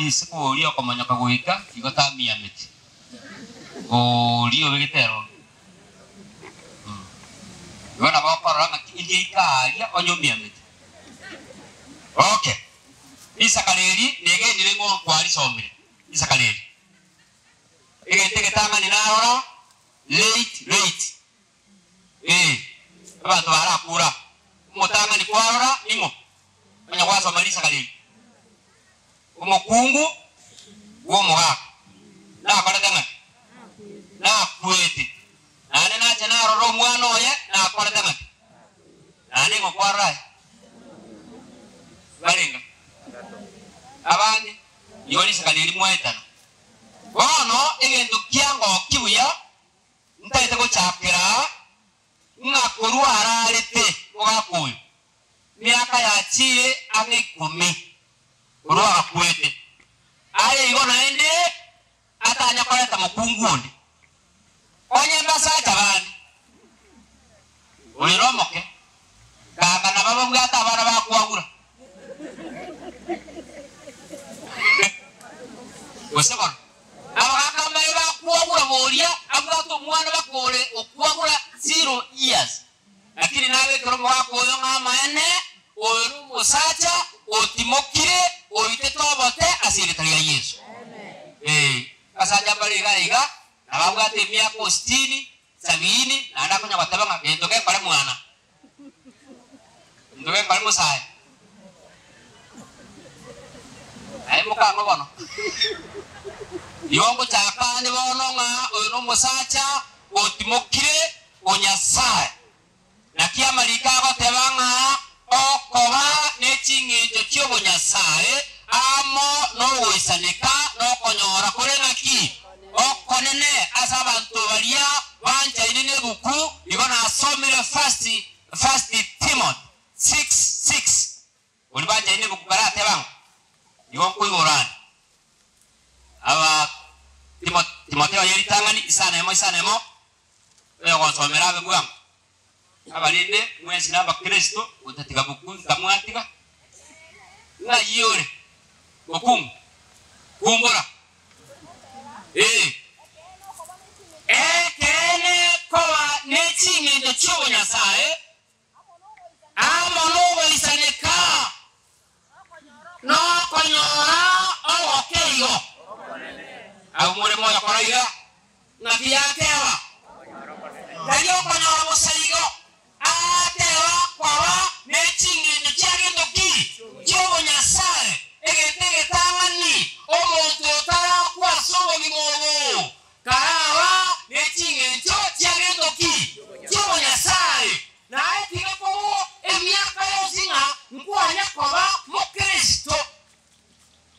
Ise koria okomonyoka goika igo tamiameti, oria obegete erori. Igo nabo okorora ng'aki inche ika aria onye omiameti. Okay, risakara eri negenire ng'o nkwarisomire, risakara eri. Egento egetang'ani narora, late rate. Ee, abanto barakure aa. Omotang'ani kwarora ning'o? Onye gwasoma risaka riria, omokungu bw'omogaka nakorete ng'aki? Nakwete. Naende nache narora omwana oye nakorete ng'aki? Naende ing'o kwarora aye? Barenga abange, igo risaka riria mwaetana. Bono egento kiangokia buya Ntaete gochakera aa, ng'a korwa ararete omogaka oyo, emiaka yachiire ang'e ikomi korwa agakwete, aye igo naende atanya koreta mokungu onde, onye mbasacha bande, oyo nomoke, kanga nabo babwate abana bakwagura. Gose bono. Abagaaka mbare bakwagura boria abwate omwana bakore okwagura zero years lakini nabekere omogaka oyo ng'a amaene oyo nomosacha otimokire oitete obote ase erieta ria Yeso. Ee abasacha mbare iga iga nababwate emiaka o sitini sabini naende akonya goteba ng'a gento gekore mwana. Ntoke nkore mosae. Aye mokang'o bono. Igo ngochaka ande bono ng'a oyo nomosacha otimokire o Nyasae. Naki amariko agoteba ng'a okoba ne ching'encho chi'obonyasae amo nogoisaneka nokonyora kore ng'aki? Okonene ase abanto baria banchaine nebuku, igo nasomire First, First Timothy 6, 6. Oria banchaine nebuku barateba ng'a igo nkoigora ande. Aba Timo, Timotheo ye ritang'ani isano emo isano emo, oyogonsomera abe bwango. Abarende mwensi nabakristo, gotatiga buku nkamwatiga. Ng'ai ore? Mokungu, kumbura. Ee. Ekeene koba ne ching'encho chi'obonyasae, amo nogoisaneka, nokonyora ogokeigo. Abwo more moyo kora iga, ng'aki yateba? Tari okonyora bosa igo, Agateba koba ne ching'encho chia gento ki? Chi'obonyasae, egento egetang'ani, omonto otarakwa ase obogima obo, karaba ne ching'encho chia gento ki? Chi'obonyasae. Naye tiga kobo emiaka yonsi ng'a nkwanya koba Mokristo.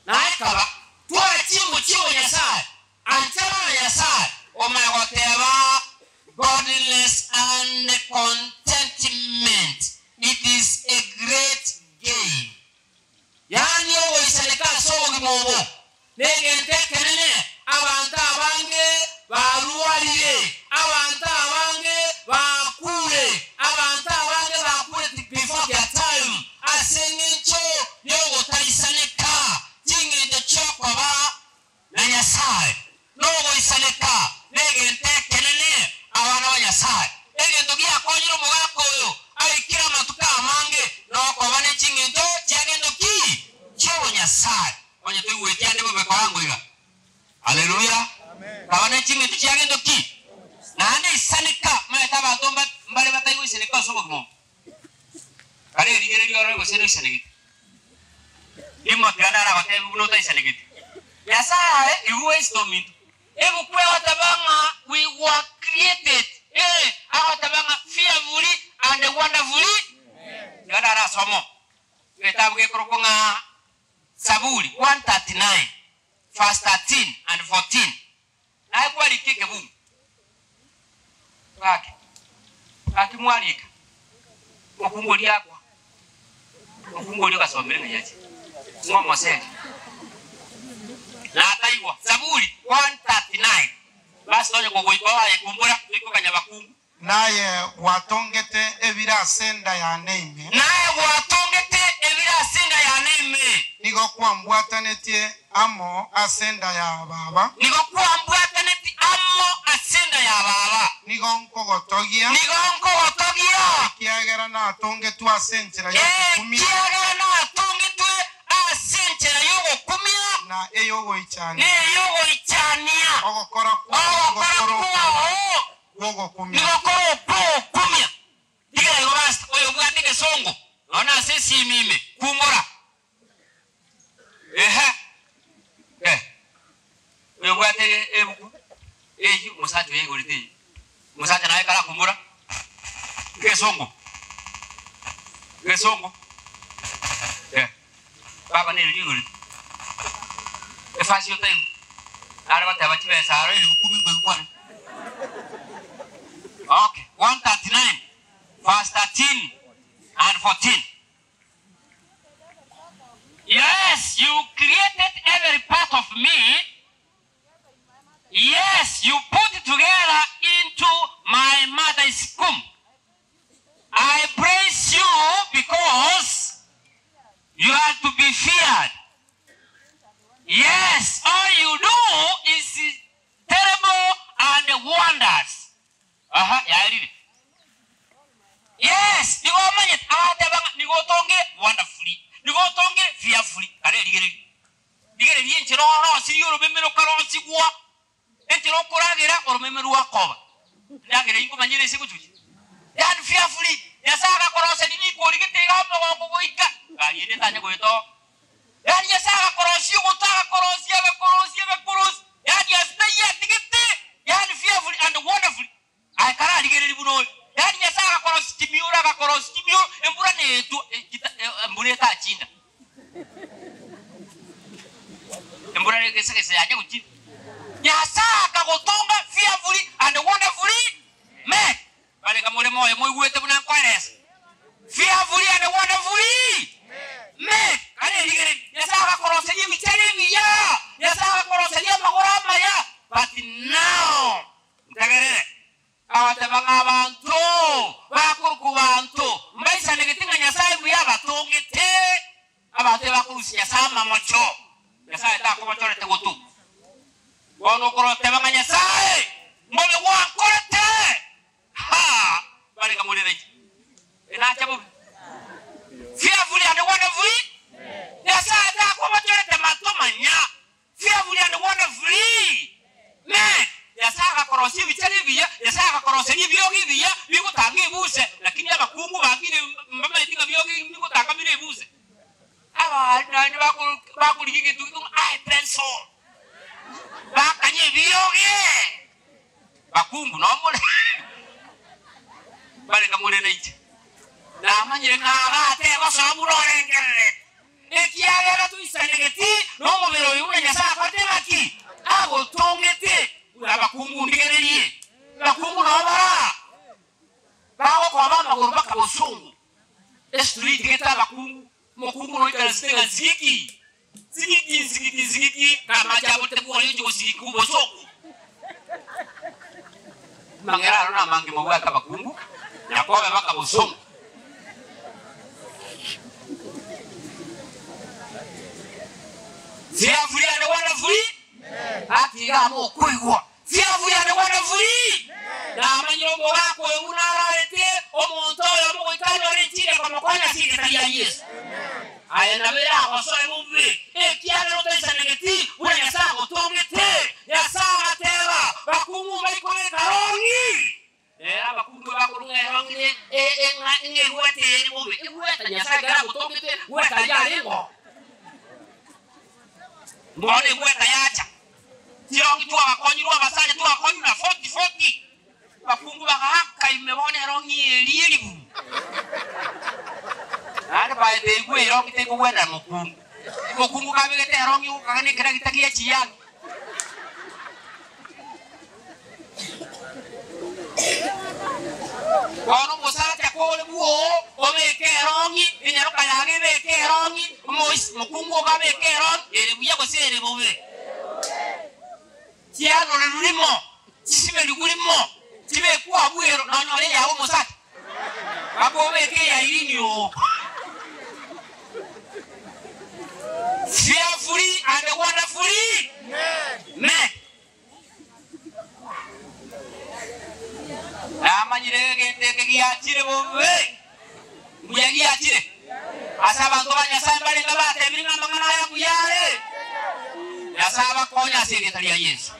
Naye kaba, twara chimbu chi'obonyasae, Anchera na Nyasae omanye goteba Godliness and contentment it is a great gain. Yaani ogoisaneka ase obogima obo negento ekenene abanto abange barwarire, abanto abange bakure, abanto abange bakure before their time ase eng'encho yogotaisaneka ching'encho chiokoba na Nyasae, nogoisaneka negento ekenene abana ba Nyasae. Egento giakonyire omogaka oyo aikire amatuko amange nokoba ne ching'encho chia gento ki? Chi'obonyasae. Onye toigweti ande bobe korango iga. Haleluya! Kaba ne ching'encho chia gento ki? Naende isaneka, omanyete abanto mbare bataigoisaneka ase obogima obo. Kare erigererio orore gose noisanegete. Nimotira naragoteebie buna otaisanegete. Nyasae, igwa esito ominto. Ebuku egoteba ng'a we were created, ee, agoteba ng'a fearfully and wonderfully. Tiga narasome oo. Egetabu gekorokwa ng'a Saburi 139 verse 13 and 14. Naye kwarika ekebungo gaki, gaki mwarika omokungu oria akwa, omokungu oria ogasomire ng'ai ache, ng'a omoseri nataigwa. Zaburi 139 verse onye kogoika oaye kumbura toikoganya bakungu. Naye gwatongete ebire ase enda yane ime. Naye gwatongete ebire ase enda yane ime. Nigo kwambwatanetie amo ase enda ya baba. Nigo kwambwataneti amo ase enda ya baba. Nigo nkogotogia. Nigo nkogotogia. Ekiagera natongetwe ase enchera y'ogokumia. Ekiagera natongetwe ase enchera y'ogokumia. Na ey'ogoichania. Na ey'ogoichania. Ogokora kwao nigo Ogokora kore kwao kw'ogokumia. nigo kore okw'ogokumia. Rigereria igo basi, oyobwate egesongo nonya nase esimi ime, kumora. Ehe, eh, oyobwate ebuku eyio, omosacha oyo aigorete eyio, omosacha naye karakumora egesongo, egesongo, eh, baba nere rigorete, efasi otaigwa, nare goteba chibesa aro elifu kumi nkoigwane. Okay, 139 verse 13 and 14. Yes, you created every part of me, yes, you put together into my mother's womb. I praise you because you are to be feared. Yes, all you do is terrible and wonders. Aha, yarire. Yes, nigo omanyete, agateba ng'a nigo otongire wonderfully, nigo otongire fearfully. Kare rigereria, rigereria enchera orosirie oromeme rokarosigwa, enchera okoragera oromeme rwakoba. Endagera eyio nkomanyire ase egochucha. Yaani fearfully, Nyasae agakoroseria rikori gete iga omogongo goika, gari ende etanye goeta oo. Yaani Nyasae agakorosia ogoto, agakorosia, agakorosia, agakorosia, yaani ase taiyo atigete, yaani fearfully and wonderfully. Aye kararigererie buna oyo. Yaani Nyasae agakorosia chimioro, agakorosia chimioro, embura netwa, embura etachinda. Embura egese gese yanya gochia. Nyasae akagotonga fearfully and wonderfully made. Barega more moyo moigwete buna nkoeresa. Fearfully and wonderfully made. Kare rigereria, Nyasae agakoroseria ebichera ebiya, Nyasae agakoroseria amagoro amaya, but now Ntegerere, agateba ng'a abanto bakorokwa banto mbaisanegete ng'a Nyasae buya abatongete. Abanto ebakorusia Nyasae amamocho, Nyasae takobochorete gotu. Bono okoroteba ng'a Nyasae mbobe gwankorete, ha, barega more nainche. Enacha bobe. Fearfully and wonderfully, Nyasae takobochorete mato manya. Fearfully and wonderfully made, Nyasae agakorosia ebichera ebiya, Nyasae agakoroseria ebioge ebiya bigotanga ebuse, lakini abakungu bangire mbamaeti ng'a bioge ebi bigotanga bire ebuse. Aba naende bakorigia egento gete ng'a eye pencil, bakanya ebioge, bakungu nomore bareka more nainche. Namanyire ng'a agateba soa buna orengerere. Ekiagera toisanegeti nomobere oyo buna Nyasae akorete ng'aki? Agotongete. Buna abakungu ndigererie, abakungu nabo bara bagokoba amagoro mpaka bosongo. Estreet gete abakungu, omokungu noikaransete ng'a nsigiki, nsigiki, nsigiki, nsigiki, namache aborete bwoye oche gosigikigwa bosongo. Amang'era aro namange mobwate abakungu, Yakobo mpaka bosongo. Fearfully and wonderfully atiga amo okoigwa. Fearfully and wonderfully namanyire omogaka oyo buna ararete omonto oyomo goika anyore enchiri ekomokonya ase erieta ria Yeso. Aye nabo eragosoe bobe, ekiagera otaisanegeti buna Nyasae agotongete. Nyasae agateba, Bakungu mbaikore ekarong'i. Rero abakungu bakorwa ng'a erong'ine ng'a egwete ere bobe, egweta Nyasae ekero agotongete, gweta ayio arenge oo. Bono egweta yacha, chirongi twagakonyirwe abasacha twagakonyirwe na forty forty, abakungu bagaaka ime bono erong'i eria eriguru. Naende baete igwe erongi tekogwenera mokungu. Omokungu kabegete erong'i ogokagana ekeragita gia chiyanga. Bono omosacha kore bwoo, obeke erong'i, enyaroka yago ebeke erong'i, omois mokungu ogo abeke erong'i, ere buya gose ere bobe? Chiarorerwe rimo, chisiberigwe rimo, chibekwe abwo ero, nonyore eyago omosacha. Mpaka obeke eya Irene oo. Mbuya giachire ase abanto ba Nyasae mbarenge batebire ng'a amang'ana aya mbuya are. Nyasae abakonye ase erieta ria Yeso.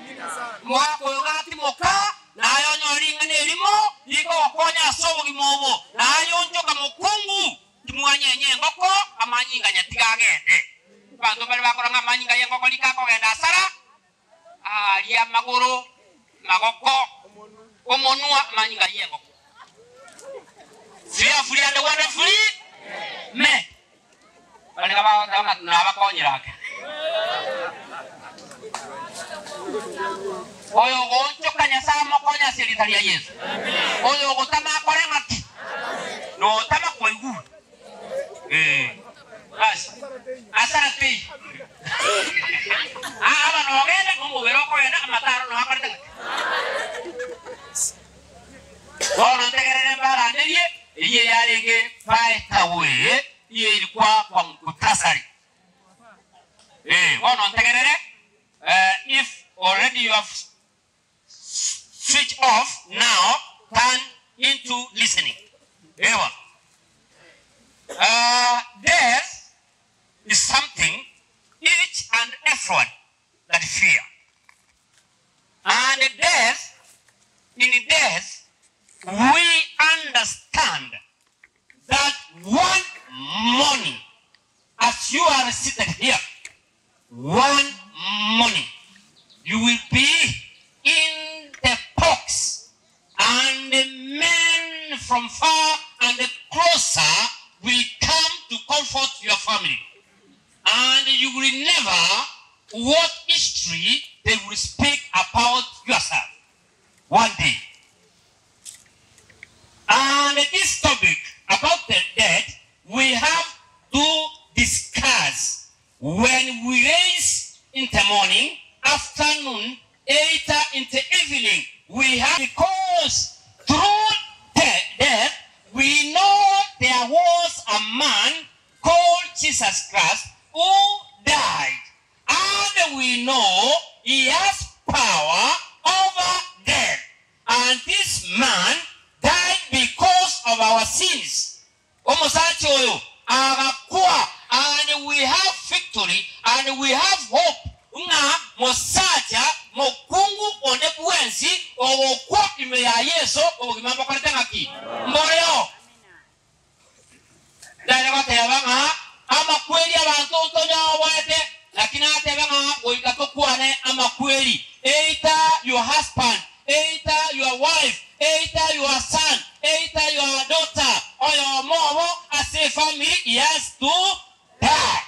Omogaka oyo gatimoka, naye onyore ring'ana erimo rikogokonya ase obogima obo, naye onchoka mokungu, timwanyenya engoko, amanyinga nyatiga agende. Abanto mbare bakora ng'a amanyinga y'engoko rika akogenda asara, Aaria amagoro, amagoko, omonwa, amanyinga y'engoko. Fearfully and wonderfully made. Barenge bagoteba ng'a nabakonyire ake. Oyo ogoonchoka Nyasae amokonye ase erieta ria Yeso. Oyo ogotama akore ng'aki? Notama kwaigure. Eh. Basi. Asara teiyo. Aba nogenda nomobere okogenda amataro noo akorete ng'aki? Bono ntegerere mbaranderie eyio yarenge by the way iyo ilikuwa kwa mkutasari. Eh, bono ntegerere eh, if already you have switch off now turn into listening. Ewa. Uh, death is something each and everyone that fear. And death, in death, we understand that one morning, as you are seated here, one morning, you will be in the box, and the men from far and closer will come to comfort your family. And you will never what history they will speak about yourself one day. And this topic about the dead, we have to discuss when we raise in the morning, afternoon, later in the evening. We have because through the death we know there was a man called Jesus Christ who died. And we know he has power over death. And this man died because of our sins. Omosacha oyo agakwa and we have victory and we have hope ng'a mosacha mokungu onde bwensi ogokwa ime ya Yeso obogima mbokorete ng'aki? Mboreo. Nare goteba ng'a amakweri abanto ntonyoboete, naki natebe ng'a goika tokwane amakweri, either your husband, either your wife, either your son, either your daughter, oyomo obo ase efamiri he has to die.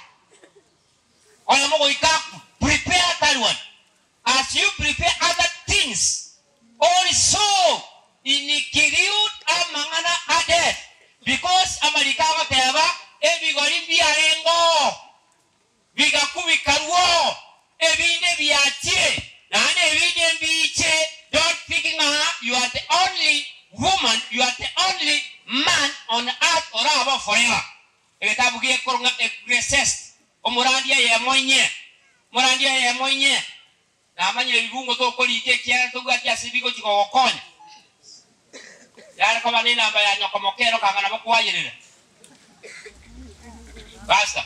Oyomo goika akwe. Prepare that one. As you prepare other things also include amang'ana a death because amariko agoteba ebigori mbiarengoo bigakubikarwoo ebinde biachire naende ebinde mbiche don't think ng'a you are the only woman you are the only man on earth oraba forever. Egetabu gekorwa ng'a Ecclesiastes, omorandia eyemo inye, omorandia eyemo inye, namanyire ebibungo tokorika ekiagera tobwati ase bigochi gogokonya. Yare koba nenamba ya nyoko moke ero kanga nabo kwayerera. Pastor.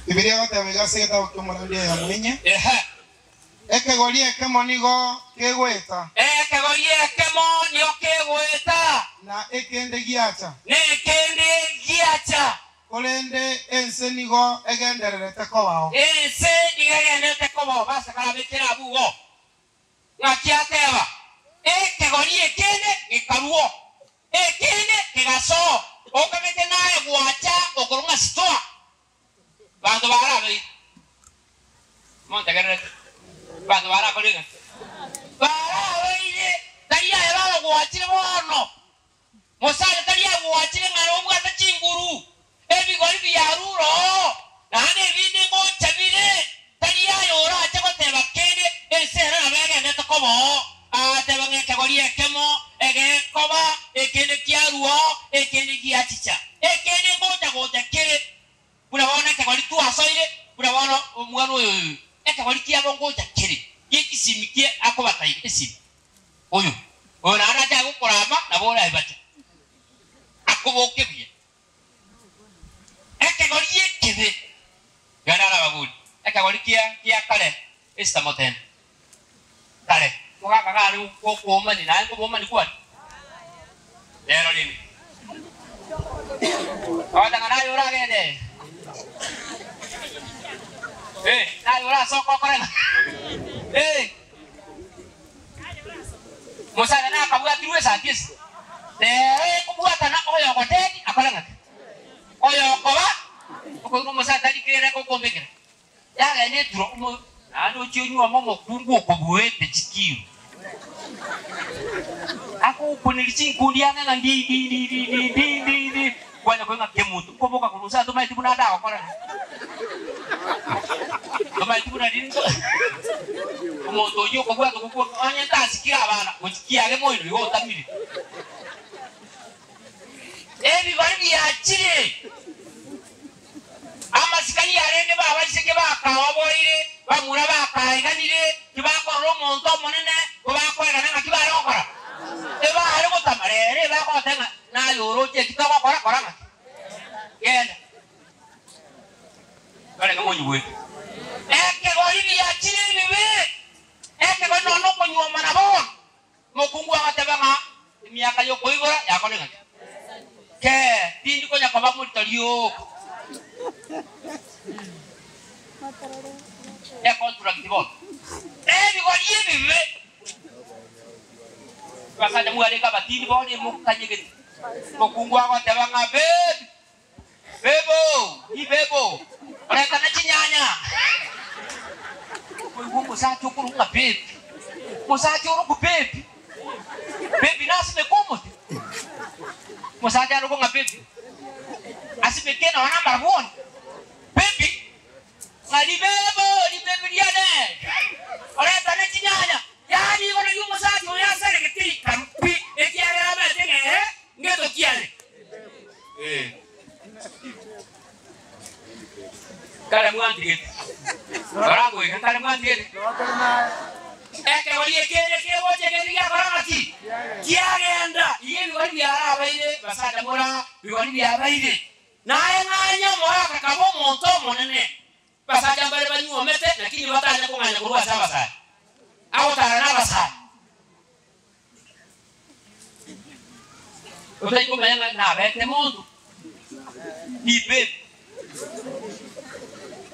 Bibilia egoteba iga ase egetabu ki'omorandia eyemo inye. Ehe. Ekegori ekemo nigo kegoeta. Ekegori ekemo nigo kegoeta. Na ekende giacha. Na ekende giacha. Korende ense nigo egendererete kobao. Ense nigo egendererete kobao. Basakarabekere abwo igo. Ng'aki ateba, Ekegori ekende gekaruo, ekende kegasoa, okagete naye gwacha okorwa ng'a sitoa. Abanto barabeire, montegererete, abanto barakore ng'a barabeire, tari aye bagwachire bono, mosacha tari agwachire ng'a nobwate chinguru, ebigori biarure oo, naende ebinde ngocha bire, tari aye orache goteba kende, ense ere nabo egenderete koba oo, agateba ng'a ekegori ekemo egekoba, ekende kiarua oo, ekende giachicha, ekende ngocha gocha kere. Buna bono ekegori twasoire, buna bono omwana oyo oyo, ekegori kiabo ngocha kere gie chisimi kie akobataika esimi. Oyo, oyo naende achake gokorama, nabo oraebache. kia kia kare Esther Motende. Kare mogaka gare gokoomani naye nkoboomani kware? Rero rende ogoteba ng'a naye oragende eh, naye orasoke okore ng'a eh. Musa nakabwatirwe esati ase nere ekobwatana oyogotebia akore ng'aki? Oyokoba okoigwa Musa tari kere gokombekera. Yagenda eturo omo naende ochie onyuome omokungu okobuete chikiro. Agokuneria chinkundi ang'e ng'a ndi ndi ndi ndi ndi ndi ndi ndi kwanya koigwa ng'a kemunto nkoboka korwa gose tomaeti buna ndagokora. Tomaeti buna riri omonto oyio okobwata okobua onye ntasikire abana gochia kiage moino igo otamire. Ebigori biachire. Amasikani arenge b'abaiseke bakaoboire, bamura bakaeganire, tibakorora omonto omonene, kobakoegana ng'aki bare gokora? Ebare gotama rero ebakogoteba ng'a naye oroche eki togokora, kora ng'aki? Genda. Barenge monyigwete. Ekegori biachire ebibe, ekegori nonya nokonyuomana bono. Omokungu agateba ng'a emiaka y'okoibora yakorire ng'aki? Kee, tindi konya koba morito rioka. Econtract bono. Ebigori ebibe. Abasacha mwarenge abatindi bono emokanyegete. Omokungu agoteba ng'a babe, bebo, ibebo, oretane chinyanya. Okoigwa omosacha okorokwa ng'a babe, omosacha orokwa babe, babe nasimeke omote, omosacha arokwe ng'a babe, asimeke nonya na amarabwoni, babe, ng'a ribebo, ribebe riane, oretane chinyanya, yaani igo nario omosacha oyo asaregete rikaru pi, ekiagera amaete ng'a ere ngetoki are. Kare mwantigete, rora ngoika kare mwantigete. Ekegori ekende kegocha ekende giakora ng'aki? Kiagenda. Iga ebigori biarabaire, basacha mora, bigori biabaire. Naye ng'anya omogaka kaba omonto omonene. Basacha mbare banyuomete, lakini batanya kong'anya korwa ase abasae. Agotara nabasae. Otari komanya ng'a nabete monto, nipe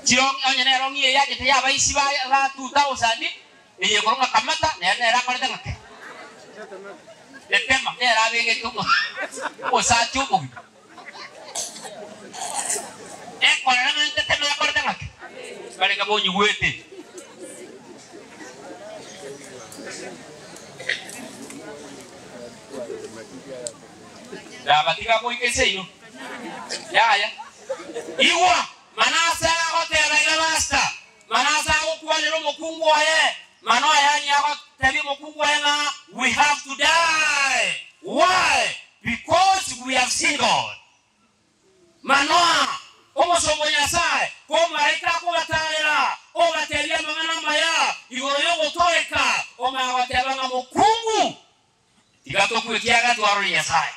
chirong'i onye nerong'i eye yachete y'abaisi ba ba 2000 eye ekorwa ng'a kamata nere nere akorete ng'a ki? Etema nere abegete omo omosacha omogima. Ekorera ng'a ntetema akorete ng'a ki? Barenge bonyigwete. Nabatiga goika seino. Yaya. Igwa! Manase agoteba iga Basta. Manase agokwanera omokungu oye. Manoa yaani agotebia omokungu oye ng'a we have to die. Why? Because we have seen God. Manoa, omosomba o Nyasae, komaraika akobataarera, obateebia amang'ana amaya igoro y'ogotooreka, omanye goteeba ng'a mokungu, tiga tokwe ekiagera twarorire Nyasae.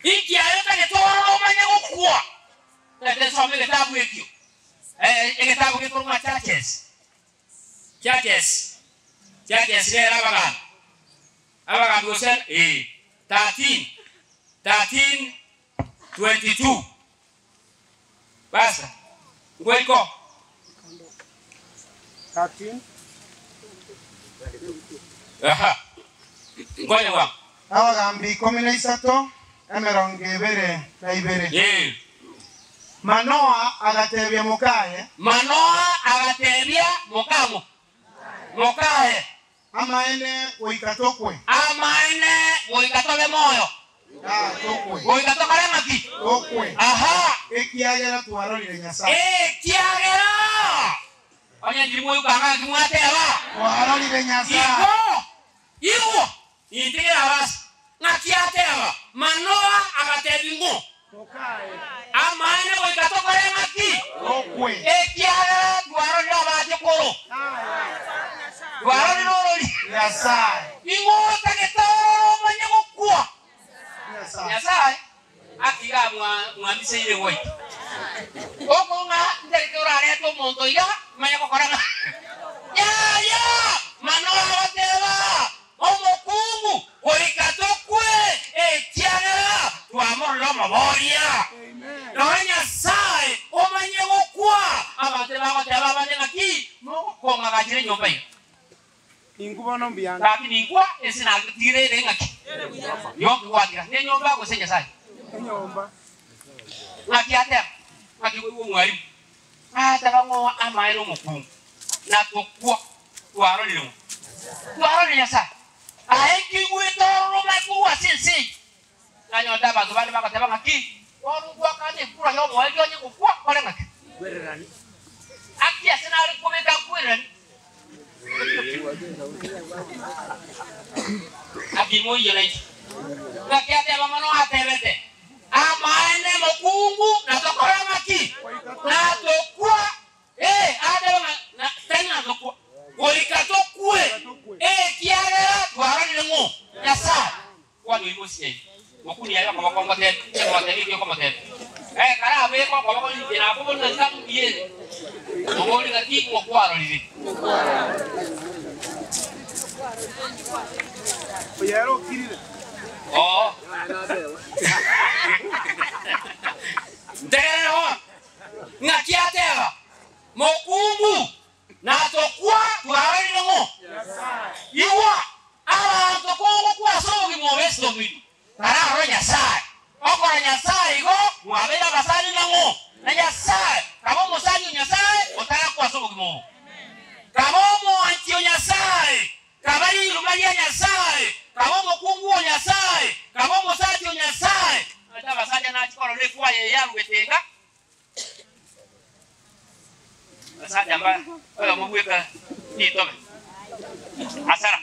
Inki aye otagete orore omanye gokwa? Tagete nsome egetabu ekio, egetabu gekorokwa Churches. Churches, Churches nere abagambi, abagambi gose ee, 13, 13, 22. Pastor, ngoika oo? 13. Aha, nkonye bwango. Abagambi ikomi na isato, emerongo ebere na ibere. Ee. Manoa agatebia mokaye. Manoa agatebia mokamo, mokaye. Amaene goika tokwe. Amaene goika tobe moyo. Aa, tokwe. Goika tokore ng'aki? Tokwe. Aha. Ekiagera twarorire Nyasae. Ekiagera onye ndiri moika ng'aki mwateba. Twarorire Nyasae. Igo, igwa, intigere abase. Ng'aki ateba? Manoa agatebia ng'o? Amaene goika tokore ng'aki? Ekiagera twarorire abachokoro, twarorire orori. Ning'o otagete ororo omanye gokwa? Nyasae atiga mwamiseire goika. Okong'a ntarete orarete omonto iga. Manye gokora ng'a yaya, Manoa agateba, Omokungu, goika tokwe, ekiagera twamororire omoboria. Nonya Nyasae omanye gokwa. Abanto ebagoteba abande ng'aki mogokong'agachera enyomba iga? Ninkwa bono mbuya ande. Gaki ninkwa ense natigire ere ng'aki? Yonki gwatira, nenyomba gose Nyasae? Enyomba. Ng'aki ateba? Ng'aki koigwa omwalimu ateba ng'o amaene omokungu na tokwa twarorire ng'o? Twarorire Nyasae. Aye nkigwete ororome korwa ase ense eye. Nanyorete abanto bande bagoteba ng'aki, Bono ngwakane ekura y'omoerio onye gokwa nkore ng'aki? Aki ase nare kobeka nkwereranie? Aki moiyo nainche. Ng'aki ateba mono atebete, Amaene mokungu na tokore ng'aki? Natokwa Ee, agateba ng'a na tari ng'a tokwa, goika tokwe, ekiagera twarorire ng'o? Nyasae. Kwani oyio mosinyaine, mokuni aye okoboko ngotebie, inche ngotebie eki okomotebia. Ekero abeka okoboko inche nakobori ng'a ntamubuya ere, mobori ng'a ki ng'o kwarorire. Oyo ere okirire. Oo. Ntegerere bono. Ng'aki ateba, Mokungu, natokwa twarorire ng'o? Igwa, abanto kogokwa ase obogima obo esitomitu, tararora Nyasae. Okora Nyasae igo, mwabeire abasani nang'o? Na Nyasae. Kaba omosani o Nyasae, otarakwa ase obogima obo. Kaba omwanchi o Nyasae, kaba riruma ria Nyasae, kaba omokungu o Nyasae, kaba omosacha o Nyasae. Ase abasacha nachia korora ekwaya eye yarugete iga, abasacha mba oyomo bweka ritobe, asara,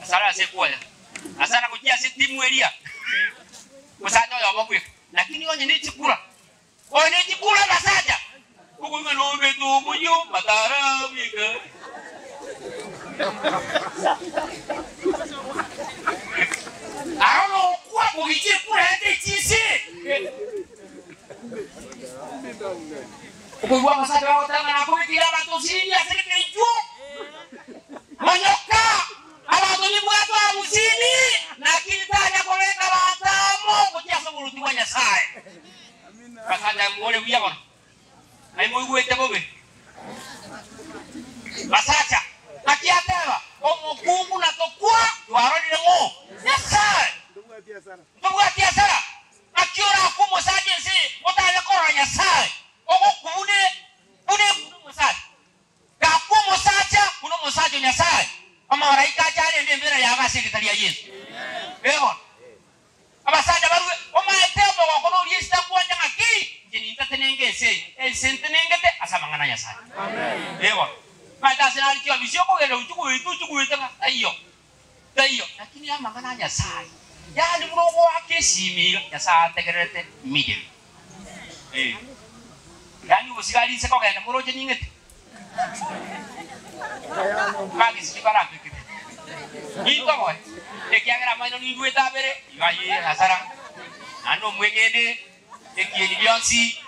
asara ase ekwaya, asara gochia ase etimu eria, omosacha oyomo bweka. Lakini onye ne chikura, onye ne chikura abasacha, okoigwa nobete omoyio matara bweka. Aro nokwa kogichia ekura yate chinse. Okoigwa abasacha bagoteba ng'a nakobekeire abanto nsini ase ekerenchwo. Monyoka, abanto nibwate abusini, lakini tanya kobeka abanto amo gochia ase oboruoti bwa Nyasae. Basacha more buya bono, naye moigwete bobe. Basacha, naki ateba, omokungu na tokwa twarorire ng'o? Nyasae. Ntobwati asara. Naki orakwe omosacha ense eye otanye korora Nyasae, ogokwa buna buna buna omosacha? Gakwa omosacha buna omosacha o Nyasae, amamalaika ache arende embera yabo ase erieta ria Yeso. Ee bono, abasacha barue, omaete omogoko noria esita nkwancha ng'aki, inche nintatenenke ense eye, ense ntenengete ase amang'ana a Nyasae. Ee bono, omaete ase nare chiofisi okogenda gochia goeta ochia goeta ng'a taiyo. Taiyo, lakini amang'ana a Nyasae, yaani buna ogoaka esimi iga, Nyasae ategererete immediately. Eh. Yaani obosigari inse kogenda moroche ning'ete. Magisi nibarambekete. Nintoboe, ekiagera amaino ninduete abere, iga aye hasara, naende omwegene, ekieni gionsi.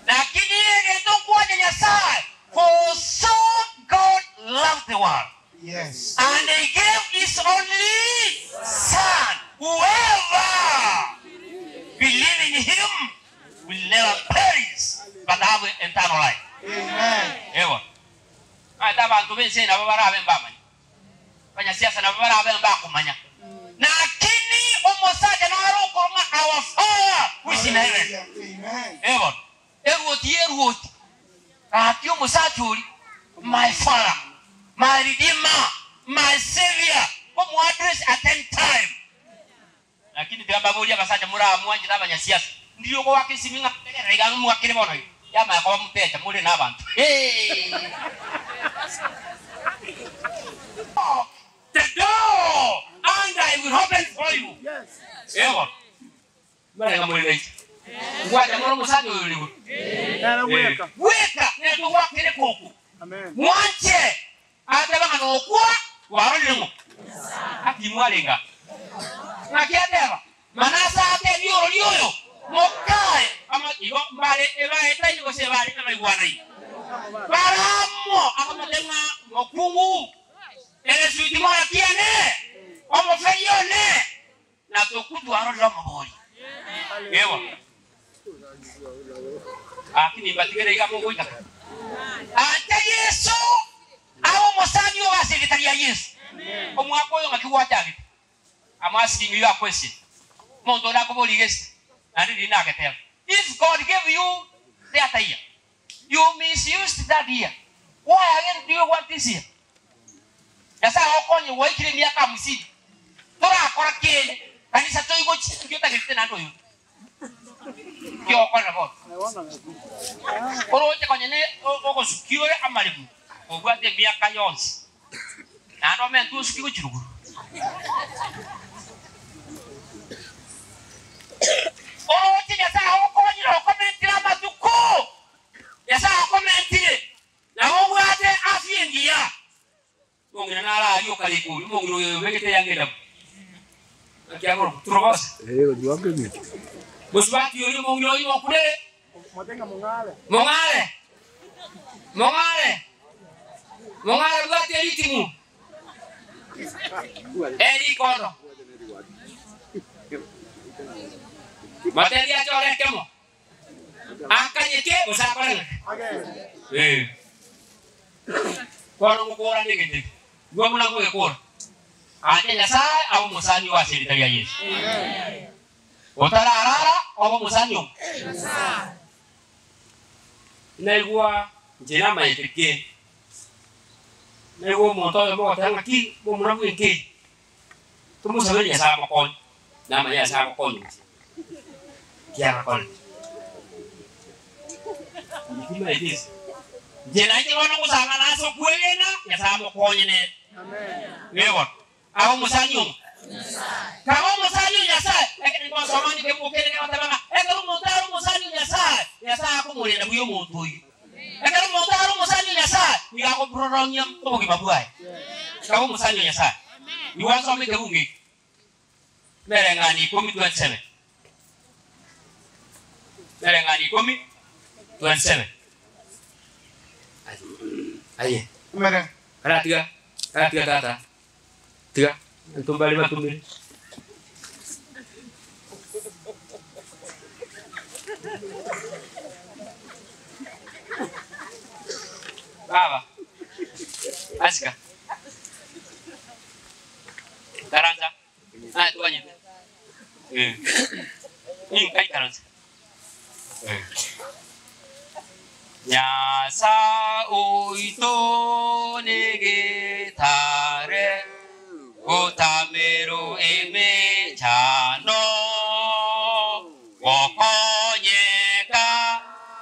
Lakini egento nkwancha Nyasae, for so God loved the world. Yes. And he gave his only son, whoever believe in him will never perish but have eternal life. Amen. Ewa. Ata abanto b'ense nabo barabe mbamanya. Abanyasiasa nabo barabe mbakomanya. Lakini omosacha nare okorong'a our Father who is in heaven. Amen. Ewa. Eruoti y'eruoti, gaki omosacha oria, my father, my redeemer, my saviour, omoaddress at any time. Lakini tiga mbaborie abasacha moramwanchete abanyasiasa, ndiria ogoaka esimi ng'a tegerera iga mwakire bono iga, yamanya koba mutecha more nabanto. Hee! Knock the door and I will open for you. Yes. Ee bono. Mbarenge more nainche. Ngwacha more omosacha oyo ore igoro. Nere bweka. Bweka nere togwakera ekoko. Amen. Mwanche ateba ng'a nokwa kwarorire ng'o? Gaki mwarenge aa. Ng'aki ateba? Manase atebie orori oyo, Mokae ama igo mbare ebaetaine gose ebare amaigwanaine. Baramo akamotebia ng'a mokungu, egesuiti moyo kiane, omoferi one, na tokutwa arorire omobori. Ewa. Gaki nimbatigere iga mogoika kare. Ancha Yeso abe omosani oo ase erieta ria Yeso. Omwaka oyo ng'aki gwachagete? I'm asking you a question. Omonto onde akoboria gese, naende riria nageteba. If God gave you that year, you misused that year, why again do you want this year? Nyasae agokonye gwaikire emiaka hamsini, torakora kende, kanisa toigochi, inki otagerete naende oyo? Inki ogokorera bono? Oroche konya ne ogosukia ore amaremo, kobwate emiaka yonsi, naende omentwe osukie gochia rogoro. Oroche Nyasae agokonyire okomentire amatuko, Nyasae akomentire, nabo obwate afya engiya. Omong'ina nare aria okarika oria omong'ina oyo obegete eyanga endabu. Naki akorokwa? Turobose. Mosubati oria omong'ina oyio mokunere. Mong'are. Mong'are. Mong'are bwate eritimu. Erikondo. Motebie achore ekemo. Akanyeke gose akore ng'aki? Ee. Bono ngokora negento eke, igwa buna ngogekora. Anche Nyasae abe omosani oo ase erieta ria Yeso. Otararara obe omosani oo. Naigwa inche namaete ki? Naigwa omonto oyomo ogoteba ng'a ki, momura bw'enka eye, Tomosabere Nyasae amokonye, namanye Nyasae agokonya gose tiagakorete. Inche timaeti ase. Inche nainche bono ngosang'ana ase okwegena, Nyasae amokonye nere. Ee bono, abe omosani ong'o? Kaba omosani o Nyasae, ekero ngosoma ndike ebuku kende kegoteba ng'a ekero omonto are omosani o Nyasae, Nyasae akomorenda buya omonto oyio. Ekero omonto are omosani o Nyasae, nigo akoprorong'ia obogima bwaye. Kaba omosani o Nyasae. Igwa nsome ekebungo eke, Emereng'anio ikomi 27. Emereng'anio ikomi 27. Aye. Emere. Aratiga, aratiga tata. Tiga, intwe mbare batumire. Baba, asika. Ikaransa. Aye toganyete. Eh. Inka ikaransa. Eh. Nyasae oito negetare, gotamero emechando, gokonyeka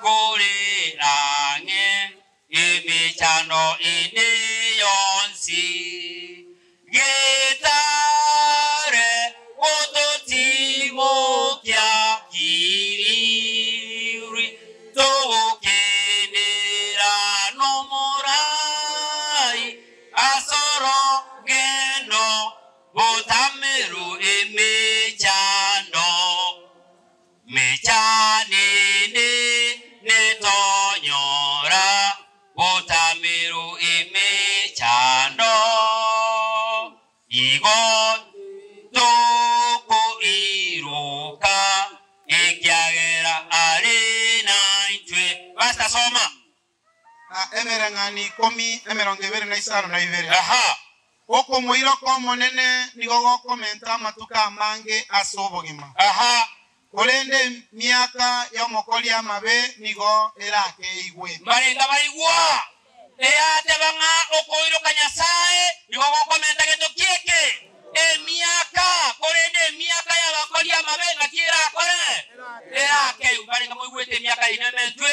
kore ang'e Emechando ende yonsi getare gototimokia kiriri, togokenera nomorai as'orogendo botameru emechando. Mechanende netonyora botameru emechando, igo tokoiroka, ekiagera are naintwe. Pastor soma. Na emereng'anio ikomi emerongo ebere na isano na ibere. Aha. Okomoiroka Omonene nigo gokomenta amatuko amange ase obogima. Aha. Korende emiaka y'omokori amabe nigo erakeigwe. Mbarenge abaigwa, eyateba ng'a okoiroka Nyasae nigo gokomenta gento ki'eke, emiaka, korende emiaka y'abakori amabe ng'aki erakore? Erakeigwe. Mbarenge moigwete emiaka yaino ementwe?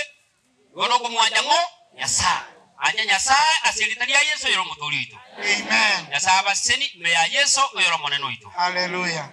Igo nokomwancha ng'o? Nyasae. Ancha Nyasae ase erieta ria Yeso oyore Omotoori oito. Amen. Nyasae abaseseni ime ya Yeso oyore Omonene oito. Haleluya.